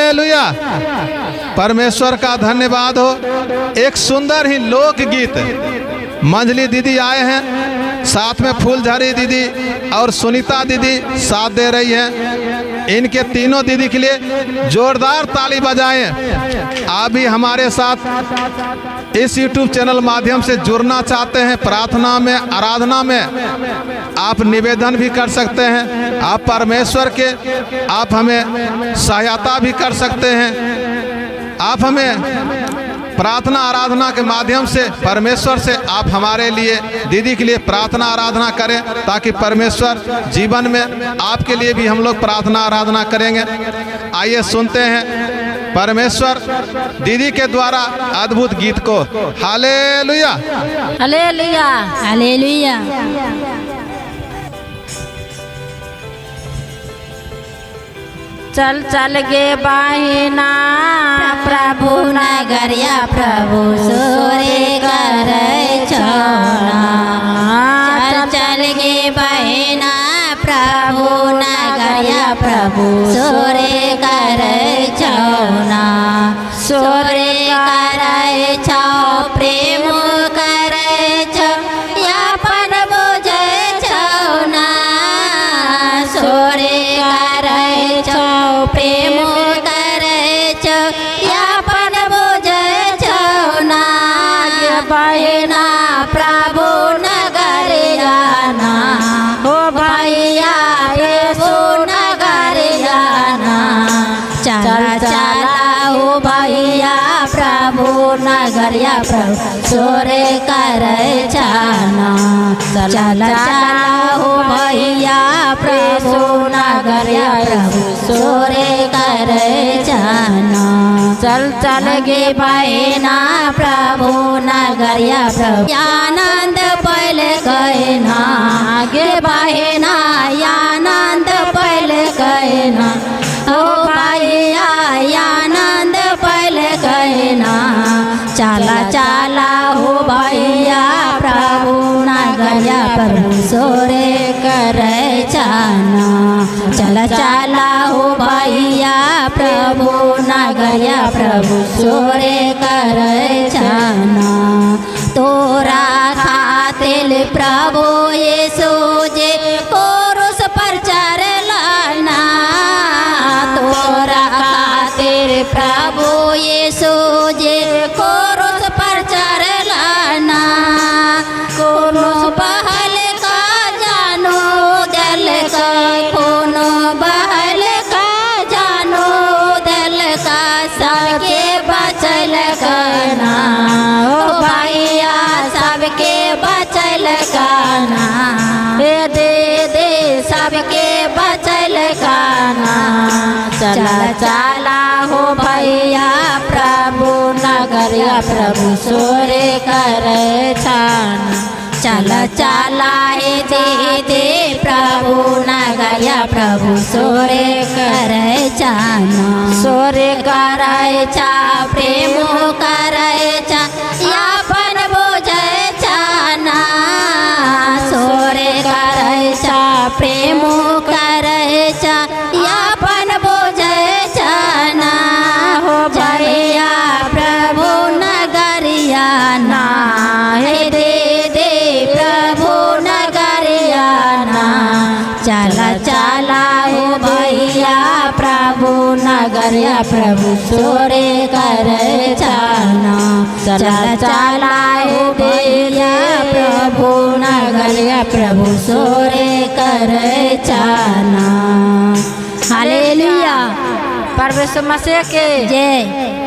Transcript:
Hallelujah. परमेश्वर का धन्यवाद हो। एक सुंदर ही लोकगीत मंजली दीदी आए हैं, साथ में फूलझड़ी दीदी और सुनीता दीदी साथ दे रही हैं। इनके तीनों दीदी के लिए जोरदार ताली बजाएं। आप भी हमारे साथ इस YouTube channel माध्यम से जुड़ना चाहते हैं, प्रार्थना में, आराधना में आप निवेदन भी कर सकते हैं। आप परमेश्वर के आप हमें सहायता भी कर सकते हैं। आप हमें प्रार्थना आराधना के माध्यम से परमेश्वर से आप हमारे लिए, दीदी के लिए प्रार्थना आराधना करें, ताकि परमेश्वर जीवन में आपके लिए भी हम लोग प्रार्थना आराधना करेंगे। आइए सुनते हैं परमेश्वर दीदी के द्वारा अद्भुत गीत को। हालेलुया। हालेलुया। हालेलुया। चल चल गे बहिना प्रभु नगरिया प्रभु सोरे करै छौना। चल चल गे बहिना प्रभु नगरिया प्रभु सोरे करै छौना। सोरे करै छौ, प्रेम करै छौ, यापन बुझै छौना। सोरे करै छौ, प्रेम करै छौ, यापन बुझै छौना। गे बहिना प्रभु नगर जाना, हो भैया प्रभु नगर जाना। चल चला हो भैया प्रभु नगरिया प्रभु सोरे करै छाना। चल चला हो भैया प्रभु नगरिया प्रभु सोरे करै छाना। चल चल गे बहिना प्रभु नगरिया प्रभु आनंद पहले कहना। गे बहिना आनंद पहले कहना, ओ भैया आनंद पहले कहना। चला चला हो भैया प्रभु नगरिया प्रभु सोरे करै छाना। चला चला हो भैया प्रभु नगरिया प्रभु सोरे करै छाना। तोरा खातिर प्रभु यीशु जे क्रूस पर चढ़लाना। तोरा खातिर प्रभु यीशु जे क्रूस पर चढ़लाना। कोनो बहल का जानो दल का, कोनो बहल का जानो दल का, सबके बचल काना। ओ भैया सबके बचल काना। हे दे दे सबके बचल काना। चला चला हो भैया प्रभु नगरिया प्रभु सोरे करै छाना। चल चला हे दे दे प्रभु नगरिया प्रभु सोरे करै छाना। सोरे करै छा, प्रेम करै छा, यापन बुझै छाना। सोरे करै छा, प्रेम करै छा, यापन बुझै छाना। हो भैया प्रभु नगरिया ना, हे दे दे प्रभु नगरिया ना। चला चला हो भैया प्रभु नगरिया प्रभु सोरे करै छाना। चला चला हो भैया प्रभु नगरिया प्रभु सोरे करै छाना। हालेलुया। परमेश्वर मसीह के जय।